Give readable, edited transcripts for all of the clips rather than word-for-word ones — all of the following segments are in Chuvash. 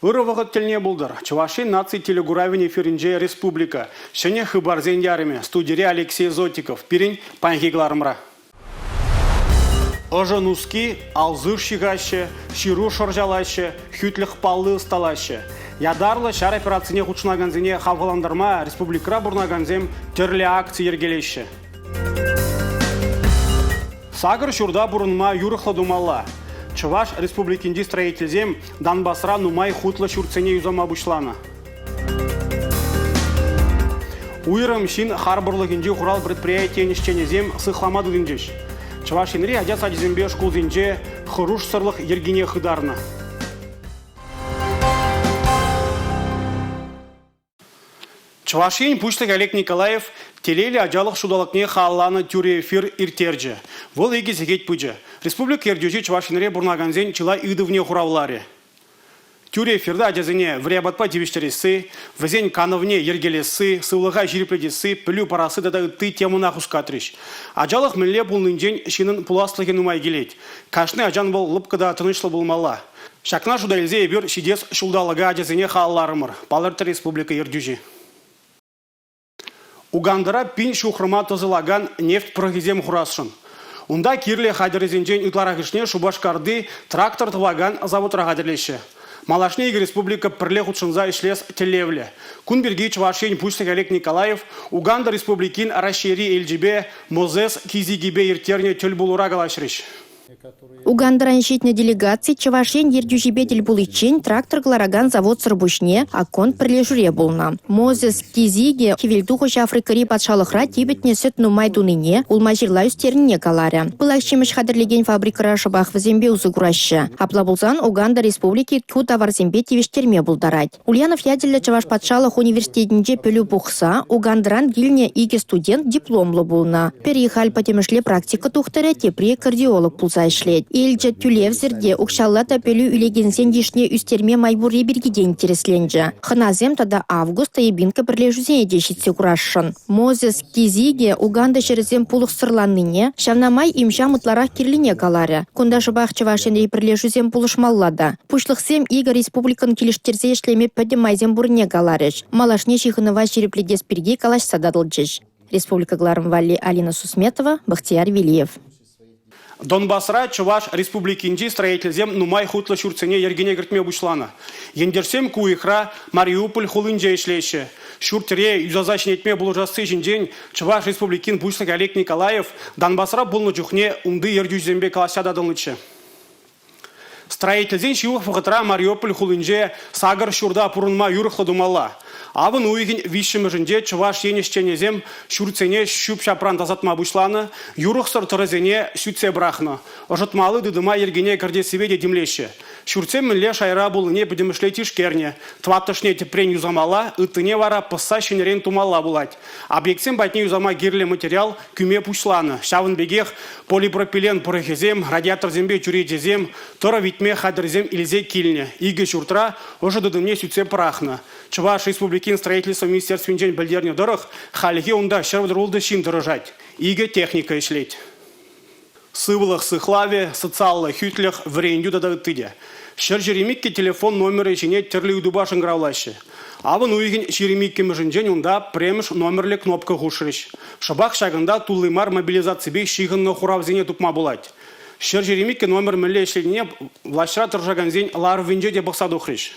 Ырӑ вӑхӑт тӗлне пултӑр. Чӑваш Ен наци телекуравӗн эфирӗнче республика ҫӗнӗ хыпарсен ярӑмӗ. Студире Алексей Зотиков. Пирӗн паянхи кӑларӑмра. Ӑшӑ нуски, алсыш ҫыхаҫҫӗ, ҫыру шӑрҫалаҫҫӗ, хӳтлӗх палли ӑсталаҫҫӗ. Ятарлӑ ҫар операцине хутшӑнакансене хавхалантарма республикӑра пурӑнакансем тӗрлӗ акци йӗркелеҫҫӗ. Сакӑр ҫурта пурӑнма юрӑхлӑ тумалла. Чӑваш Республикинчи строительсем Донбасра нумай хутлӑ ҫуртсене юсама пуҫланӑ. Уйрӑм ҫын харпӑрлӑхӗнчи хурал предприятийӗн ӗҫченӗсем сыхлама тытӑнчӗҫ. Чӑваш Енри ача сачӗсемпе шкулсенче хӑрушсӑрлӑх йӗркине хытарнӑ. Чӑваш Ен Пуҫлӑхӗ Олег Николаев телейлӗ ачалӑх ҫулталӑкне халалланӑ тӳрӗ эфир ирттерчӗ. Вӑл икӗ сехет пычӗ. Республика ертӳҫи Чӑваш Енре пурӑнакансен чылай ыйтӑвне хуравларӗ. Тӳрӗ эфирта ачасене вӗри апатпа тивӗҫтересси, вӗсен канӑвне йӗркелесси, сывлӑха ҫирӗплетесси, пӗлӳ парасси тата ытти темӑна хускатрӗҫ. Ачалӑх мӗнле пулнинчен ҫыннӑн пуласлӑхӗ нумай килет. Кашни ачан вӑл лӑпкӑ та тӑнӑҫлӑ пулмалла. Ҫакна шута илсе эпир ҫитес ҫулталӑка ачасене халалларӑмӑр, палӑртрӗ республика ертӳҫи. Угандӑра пин ҫухрӑма тӑсӑлакан нефть пӑрӑхӗсем хурасшӑн. Унта кирлӗ хатӗрӗсенчен ытларахӑшне Шупашкарти трактор тӑвакан заводра хатӗрлеҫҫӗ. Малашне икӗ республика пӗрле хутшӑнса ӗҫлес тӗллевлӗ. Кун пирки Чӑваш Ен Пуҫлӑхӗ Олег Николаев Уганда Республикин Раҫҫейри элчипе Мозес Кизигипе ирттернӗ тӗлпулура калаҫрӗҫ. Угандӑран ҫитнӗ делегаци Чӑваш Ен ертӳҫипе тӗл пуличчен трактор кӑларакан заводсӑр пуҫне Акконд пӗрлешӳре пулнӑ. Мозес Кизиге Хӗвелтухӑҫ Африкӑри патшалӑхра типӗтнӗ сӗт нумай тунине, улма-ҫырла ӳстернине каларӗ. Пылак ҫимӗҫ хатӗрлекен фабрикӑра шӑпах вӗсемпе усӑ кураҫҫӗ. Апла пулсан Уганда Республики ку таварсемпе тивӗҫтерме пултарать. Ульянов ячӗллӗ Чӑваш патшалӑх университетӗнче пӗлӳ пухса Угандӑран килнӗ икӗ студент дипломлӑ пулнӑ. Пӗри халь пӗтӗмӗшле практика тухтӑрӗ, тепри кардиолог пулса ӗҫлет. Элчӗ тӳлевсӗр те, укҫалла та пӗлӳ илекенсен йышне ӳстерме май пурри пирки те интересленчӗ. Хӑнасем тата Август Эбинка пӗрлешӳсене те ҫитсе курасшӑн. Мозес Кизиге Уганда ҫӗрӗсем пулӑхсӑрланнине, ҫавна май им-ҫам ытларах кирлине каларӗ. Кунта шӑпах Чӑваш Енри пӗрлешӳсем пулӑшмалла та. Пуҫлӑхсем икӗ республикӑн килӗштерсе ӗҫлеме пӗтӗм майсем пуррине каларӗҫ. Малашне ҫыхӑнӑва ҫирӗплетес пирки калаҫса татӑлчӗҫ. Республика кӑларӑм валли Алина Сусметова, Бахтияр Велиев. Донбасра Чӑваш Республикинчи строительсем нумай хутлӑ ҫуртсене йӗркене кӗртме пуҫланӑ. Ентешсем ку уйӑхра Мариуполь хулинче ӗҫлеҫҫӗ. Ҫурт-йӗре юсаса ҫӗнетме пулӑшасси ҫинчен Чӑваш Республикин Пуҫлӑхӗ Олег Николаев Донбасра пулнӑ чухне унти ертӳҫӗсемпе калаҫса татӑлнӑччӗ. Строительсен ҫывӑх вӑхӑтра Мариуполь хулинче сакӑр ҫурта пурӑнма юрӑхлӑ тумалла. Авӑн уйӑхӗн виҫҫӗмӗшӗнче Чӑваш Ен ӗҫченӗсем ҫуртсене ҫӳп-ҫапран тасатма пуҫланӑ, юрӑхсӑр тӑрӑсене сӳтсе пӑрахнӑ. Ӑшӑтмалли тытӑма йӗркене кӗртессипе те тимлеҫҫӗ. Ҫуртсем мӗнле шайра пулнине пӗтӗмӗшле тишкернӗ. Тӑваттӑшне тӗпрен юсамалла, ыттине вара пӑсса ҫӗнӗрен тумалла пулать. Объектсем патне юсама кирлӗ материал кӳме пуҫланӑ. Ҫавӑн пекех полипропилен пӑрӑхӗсем, радиаторсемпе чӳречесем, тӑрӑ витме хатӗрсем илсе килнӗ. Икӗ ҫуртра ӑшӑ тытӑмне сӳтсе пӑрахнӑ. Чӑваш Республикин строительство министерствинчен пӗлтернӗ тӑрӑх, хальхи унта 136 ҫын тӑрӑшать, икӗ техника ӗҫлет. Сывлӑх сыхлавӗ, социаллӑ хӳтлӗх, вӗрентӳ тата ытти те. 122 телефон номерӗ ҫине тӗрлӗ ыйтупа шӑнкӑравлаҫҫӗ. Авӑн уйӑхӗн 22-мӗшӗнчен унта пӗрремӗш номерлӗ кнопка хушрӗҫ. Шӑпах ҫакӑнта тулли мар мобилизаципе ҫыхӑннӑ хуравсене тупма пулать. 122 номер мӗнле ӗҫленине влаҫра тӑрӑшакансен ларӑвӗнче те пӑхса тухрӗҫ.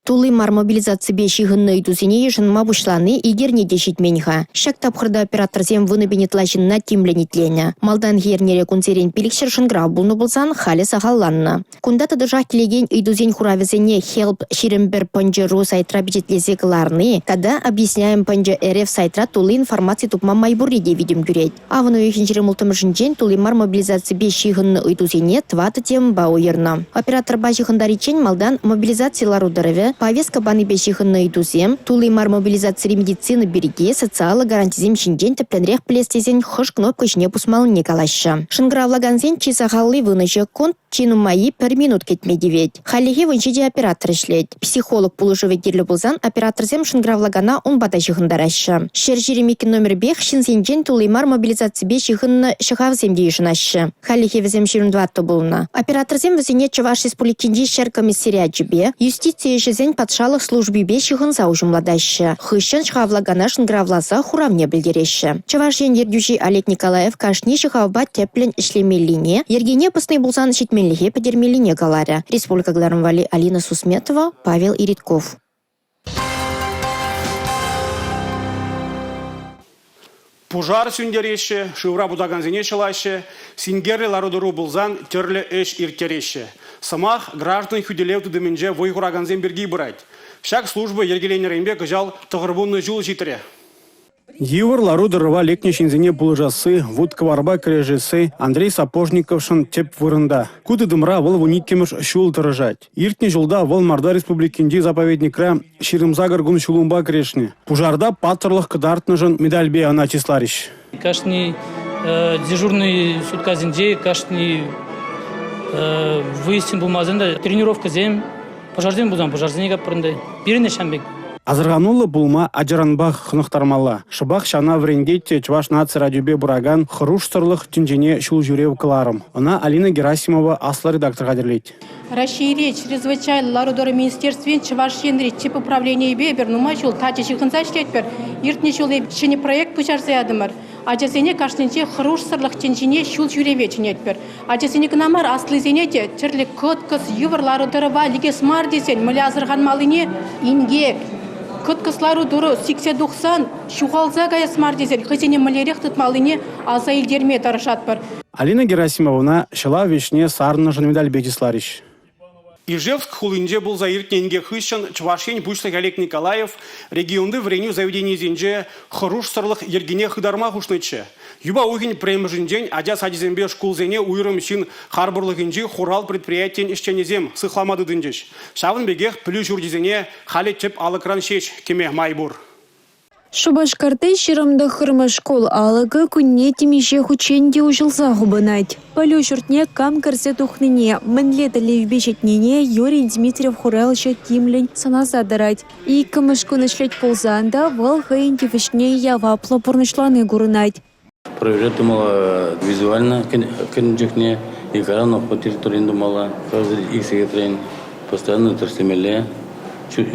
Тулли мар мобилизаципе ҫыхӑннӑ ыйтусене йышӑнма пуҫлани ик эрне те ҫитмен-ха. Ҫак тапхӑрта операторсем 10 000 ытла ҫынна тимлӗн итленӗ. Малтанхи эрнере кунсерен 500 шӑнкӑрав пулнӑ пулсан халӗ сахалланнӑ. Кунта тӑтӑшах килекен ыйтусен хуравӗсене Help 21 пӑнчӑ ру сайтра пичетлесе кӑларни тата Объясняем пӑнчӑ РФ сайтра тулли информаци тупма май пурри те витӗм кӳрет. Авӑн уйӑхӗн 26-мӗшӗнчен тулли мар мобилизаципе ҫыхӑннӑ ыйтусене тӑватӑ темӑпа уйӑрнӑ. Операторпа ҫыхӑнтариччен малтан мобилизаци лару-тӑрӑвӗ, Повестка панипе ҫыхӑннӑ ыйтусем, тулли мар мобилизацири медицина пирки, социаллӑ гарантисем ҫинчен тӗплӗнрех пӗлес тесен хӑш кнопка ҫине пусмаллине калаҫҫӗ. Шӑнкӑравлакансен чи сахалли 10 ҫеккунт, чи нумаййи пӗр минут кӗтме тивет. Хальлӗхе 17 оператор ӗҫлет. Психолог пулӑшӑвӗ кирлӗ пулсан операторсем шӑнкӑравлакана унпа та ҫыхӑнтараҫҫӗ. 122 номерпех ҫынсенчен тулли мар мобилизаципе ҫыхӑннӑ ҫӑхавсем те йышӑнаҫҫӗ. Хальлӗхе вӗсем 24 пулнӑ. Операторсем вӗсене Чӑваш Республикинчи ҫӗр комиссариачӗпе, юстици ӗҫӗсен патшалӑх службипе ҫыхӑнса уҫӑмлатаҫҫӗ. Хыҫҫӑн ҫӑхавлакана шӑнкӑравласа хуравне пӗлтереҫҫӗ. Чӑваш Ен ертӳҫи Олег Николаев кашни ҫӑхавпа тӗплӗн ӗҫлемеллине, йӗркене пӑсни пулсан ҫитменлӗхе пӗтермеллине каларӗ. Республика кӑларӑм валли Алина Сусметова, Павел Иритков. Пушар сӳнтереҫҫӗ, шывра путакансене ҫӑлаҫҫӗ, синкерлӗ лару-тӑру пулсан тӗрлӗ ӗҫ ирттереҫҫӗ. Сӑмах граждан хӳтӗлев тытӑмӗнче вӑй хуракансем пирки пырать. Ҫак служба йӗркеленнӗренпе кӑҫал 90 ҫул ҫитрӗ. Йывӑр лару-тӑрӑва лекнӗ ҫынсене пулӑшасси, вут-кӑварпа кӗрешесси Андрей Сапожниковшӑн тӗп вырӑнта. Ку тытӑмра вӑл 12-мӗш ҫул тӑрӑшать. Иртнӗ ҫулта вӑл Мордва Республикинчи заповедникра 28 кун ҫулӑмпа кӗрешнӗ. Пушарта паттӑрлӑх кӑтартнӑшӑн медальпе ӑна чысларӗҫ. Кашни дежурный суткасенче, кашни выездсем пулмасан та тренировкӑсем, пушарсем пулсан пушарсене каппӑр ӗнтӗ. Пирӗн ӗҫ ҫавӑн пек. Асӑрхануллӑ пулма ачаранпах хӑнӑхтармалла. Шӑпах ҫавна вӗрентет те Чӑваш наци радиопе пыракан «Хӑрушсӑрлӑх тӗнчене ҫул ҫӳрев» кӑларӑм. Ӑна Алина Герасимова аслӑ редактор хатӗрлет. Раҫҫейре чрезвычайлӑ лару-тӑру министерствин Чӑваш Енри тӗп управленийӗпе эпир нумай ҫул тачӑ ҫыхӑнса ӗҫлетпӗр. Иртнӗ ҫул ҫӗнӗ проект пуҫарса ятӑмӑр. Ачасене кашнинче хӑрушсӑрлӑх тӗнчине ҫул ҫӳреве чӗнетпӗр. Ачасене кӑна мар, аслисене те тӗрлӗ кӑткӑс, йывӑр лару-тӑрӑва лекес мар тесен мӗнле асӑрханмаллине инкек, кӑткӑс лару-тӑру сиксе тухсан ҫухалса каяс мар тесен хӑйсене мӗнлерех тытмаллине аса илтерме тӑрӑшатпӑр. Алина Герасимовӑна ҫӑлав ӗҫне сарнӑшӑн медальпе чысларӗҫ. Ижевск хулинче пулса иртнӗ инкек хыҫҫӑн Чӑваш Ен Пуҫлӑхӗ Олег Николаев регионти вӗренӳ заведенийӗсенче хӑрушсӑрлӑх йӗркине хытарма хушнӑччӗ. Юпа уйӑхӗн пӗрремӗшӗнчен ача сачӗсемпе шкулсене уйрӑм ҫын харпӑрлӑхӗнчи хурал предприятийӗн ӗҫченӗсем сыхлама тытӑнчӗҫ. Ҫавӑн пекех пӗлӳ ҫурчӗсене халӗ тӗп алӑкран ҫеҫ кӗме май пур. Шупашкарти 29-мӗш шкул алӑкӗ кунне темиҫе хутчен те уҫӑлса хупӑнать. Пӗлӳ ҫуртне кам кӗрсе тухнине, мӗнле тӗллевпе ҫитнине Юрий Дмитриев хуралҫӑ тимлӗн сӑнаса тӑрать. Иккӗмӗш кун ӗҫлет пулсан та вӑл хӑйӗн тивӗҫне яваплӑ пурнӑҫлани курӑнать. Проверять тумалла визуально кӗнӗ чухне экран по территорине тумалла. Ик сехетрен постоянно тӗрӗслемелле.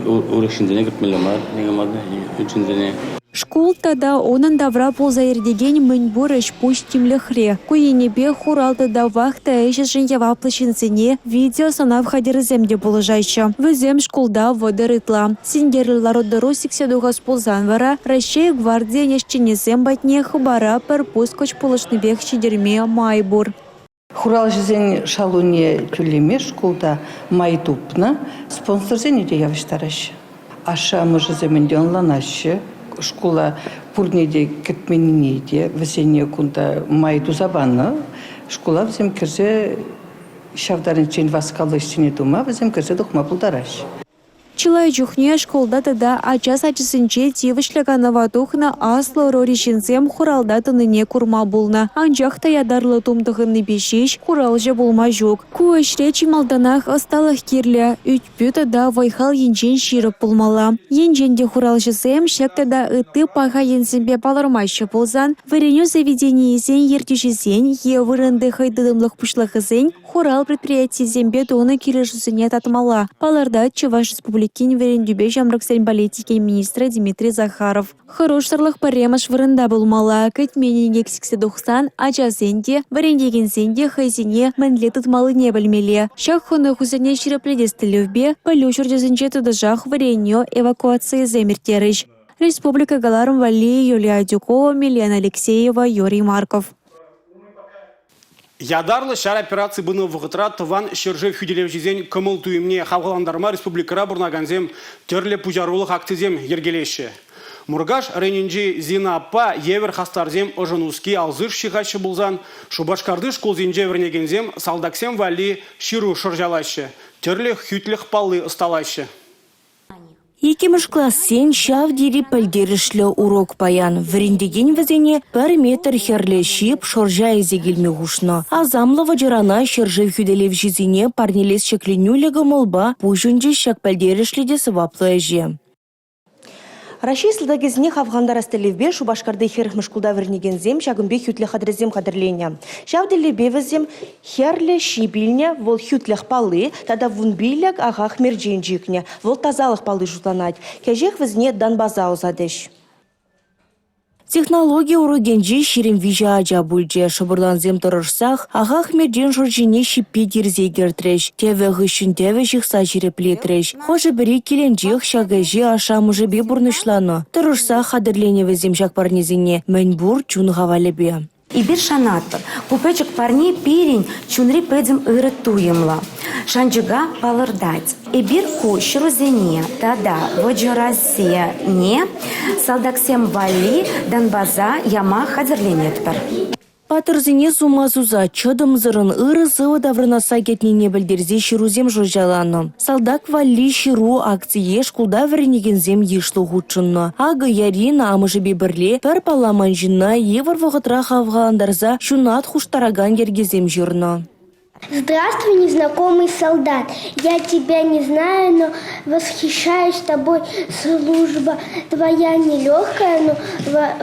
Урӑх ҫынсене кӗртмелле мар никама та, ют ҫынсене. Шкул тата унӑн тавра пулса иртекен мӗн пур ӗҫ-пуҫ тимлӗхре. Ку енӗпе хурал тата вахта ӗҫӗшӗн яваплӑ ҫынсене видеосӑнав хатӗрӗсем те пулӑшаҫҫӗ. Вӗсем шкулта 30 ытла. Синкерлӗ лару-тӑру сиксе тухас пулсан вара Раҫҫей гвардийӗн ӗҫченӗсем патне хыпара пӗр пускӑч пулӑшнипех ҫитерме май пур. Хуралҫӑсен шалуне тӳлеме шкулта май тупнӑ, спонсорсене те явӑҫтараҫҫӗ. Ашшӗ-амӑшӗсем ӗнтӗ ӑнланаҫҫӗ, шкула пурне те кӗртменнине те вӗсене кунта май туса панӑ. Шкула вӗсем кӗрсе ҫав таранччен васкавлӑ ӗҫсене тума вӗсем кӗрсе тухма пултараҫҫӗ. Чылай чухне шкулта тата ача сачӗсенче тивӗҫлӗ канӑва тухнӑ аслӑ ӑрури ҫынсем хуралта тӑнине курма пулнӑ. Анчах та ятарлӑ тум тӑхӑннипе ҫеҫ хуралҫӑ пулма ҫук. Ку ӗҫре чи малтанах ӑсталӑх кирлӗ, ӳт-пӳ тата вӑй-хал енчен ҫирӗп пулмалла. Енчен те хуралҫӑсем ҫак тата ытти паха енсемпе палӑрмаҫҫӗ пулсан, вӗренӳ заведенийӗсен ертӳҫисен е вырӑнти хӑй тытӑмлӑх пуҫлӑхӗсен Хурал предприятийӗсемпе тунӑ килӗшӳсене татмалла, палӑртать Чӑваш Республикин вӗрентӳпе ҫамрӑксен политикин министрӗ Дмитрий Захаров. Хӑрушсӑрлӑх пӗрремӗш вырӑнта пулмалла. Кӗтмен инкек сиксе тухсан ачасен те, вӗрентекенсен те хӑйсене мӗнле тытмаллине пӗлмелле. Ҫак хӑнӑхусене ҫирӗплетес тӗллевпе пӗлӳ ҫурчӗсенче тӑтӑшах вӗренӳ эвакуацийӗсем ирттерӗҫ. Республика кӑларӑм валли Юлия Адюкова, Милена Алексеева, Юрий Марков. Ятарлӑ ҫар операци пынӑ вӑхӑтра тӑван ҫӗршыв хӳтӗлевҫисен кӑмӑл-туйӑмне хавхалантарма республикӑра пурӑнакансем тӗрлӗ пуҫарулӑх акцисем йӗркелеҫҫӗ. Муркаш районӗнчи Зина аппа евӗр хастарсем ӑшӑ нуски алсиш ҫыхаҫҫӗ пулсан Шупашкарти шкулсенче вӗренекенсем салтаксем валли ҫыру шӑрҫалаҫҫӗ, тӗрлӗ хӳтлӗх палли ӑсталаҫҫӗ. Иккӗмӗш классен ҫав тери пӗлтерӗшлӗ урок паян. Вӗрентекен вӗсене пӗр метр хӗрлӗ ҫип шӑрҫа илсе килме хушнӑ. Асамлӑ вӑчӑрана ҫӗршыв хӳтӗлевҫисене парнелес ҫӗкленӳллӗ кӑмӑлпа пуҫӑнчӗҫ ҫак пӗлтерӗшлӗ те сӑваплӑ ӗҫе. Раҫҫей салтакӗсене хавхалантарас тӗллевпе Шупашкарти 40-мӗш шкулта вӗренекенсем ҫакӑн пек хӳтлӗх хатӗрӗсем хатӗрленӗ. Ҫав тӗллевпе вӗсем хӗрлӗ ҫип илнӗ, вӑл хӳтлӗх палли тата 15 ахах мерчен чикнӗ, вӑл тасалӑх палли шутланать. Кӗҫех вӗсене Донбаса ӑсатӗҫ. Технологи урокӗнче 23 ача пулчӗ. Шӑпӑрлансем тӑрӑшсах ахах мерчен шӑрҫине ҫиппе тирсе кӗртрӗҫ. Тӗвӗ хыҫҫӑн тӗвӗ ҫыхса ҫирӗплетрӗҫ. Хӑшӗ-пӗри килӗнчех ҫак ӗҫе ашшӗ-амӑшӗпе пурнӑҫланӑ. Тӑрӑшсах хатӗрленӗ вӗсем ҫак парнесене мӗн пур чун хавалӗпе. Эпир шанатпӑр, ку пӗчӗк парне пирӗн чунри пӗтӗм ырӑ туйӑмлӑ шанчӑка палӑртать. Эпир ку ҫырусене тата вӑчӑрасене салтаксем валли Донбаса яма хатӗрленетпӗр. Паттӑрсене сума суса чӑтӑмсӑррӑн ырӑ-сывӑ таврӑнасса кӗтнине пӗлтерсе ҫырусем шӑрҫаланӑ. Салтак валли ҫыру акцие шкулта вӗренекенсем йышлӑ хутшӑннӑ. Акӑ Ярина амӑшӗпе пӗрле пӗр палламан ҫынна йывӑр вӑхӑтра хавхалантарса ҫунат хуштаракан йӗркесем ҫырнӑ. Здравствуй, незнакомый солдат. Я тебя не знаю, но восхищаюсь тобой. Служба твоя нелегкая, но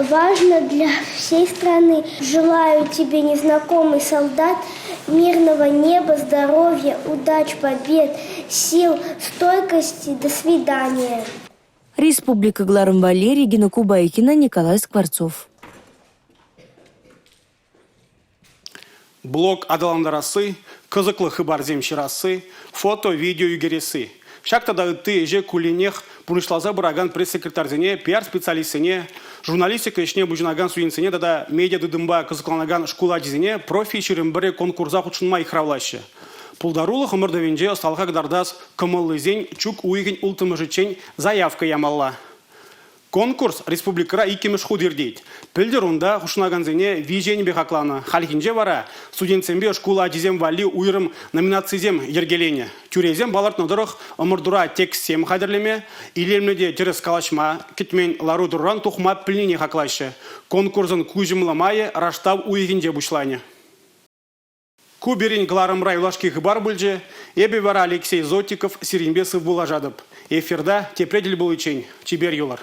важна для всей страны. Желаю тебе, незнакомый солдат, мирного неба, здоровья, удач, побед, сил, стойкости. До свидания. Республика кӑларӑм валли Регина Кубайкина, Николай Скворцов. Блог аталантарасси, кӑсӑклӑ хыпарсем ҫырасси, фото-видео ӳкересси. Ҫак тата ытти ӗҫе кулленех пурнӑҫласа пыракан пресс-секретарьсене, пиар-специалистсене, журналистика ӗҫне пуҫӑнакан студентсене тата медиа-тытӑмпа кӑсӑкланакан шкул ачисене «Профи 21» конкурса хутшӑнма йыхравлаҫҫӗ. Пултарулӑх ӑмӑртӑвӗнче ӑсталӑха кӑтартас кӑмӑллисен чӳк уйӑхӗн улттӑмӗшӗччен заявка ямалла. Конкурс республикӑра иккӗмӗш хут иртет. Пӗлтӗр унта хутшӑнакансене виҫӗ енӗпе хакланӑ. Хальхинче вара студентсемпе шкул ачисем валли уйрӑм номинацисем йӗркеленӗ. Тӳресем палӑртнӑ тӑрӑх, ӑмӑртура текстсем хатӗрлеме, илемлӗ те тӗрӗс калаҫма, кӗтмен лару-тӑруран тухма пӗлнине хаклаҫҫӗ. Конкурсӑн куҫӑмлӑ майӗ раштав уйӑхӗнче пуҫланӗ. Ку пирӗн кӑларӑмра юлашки хыпар пулчӗ. Эпӗ вара Алексей Зотиков сирӗнпе сывпуллашатӑп. Эфирта тепре тӗл пуличчен чипер юлӑр.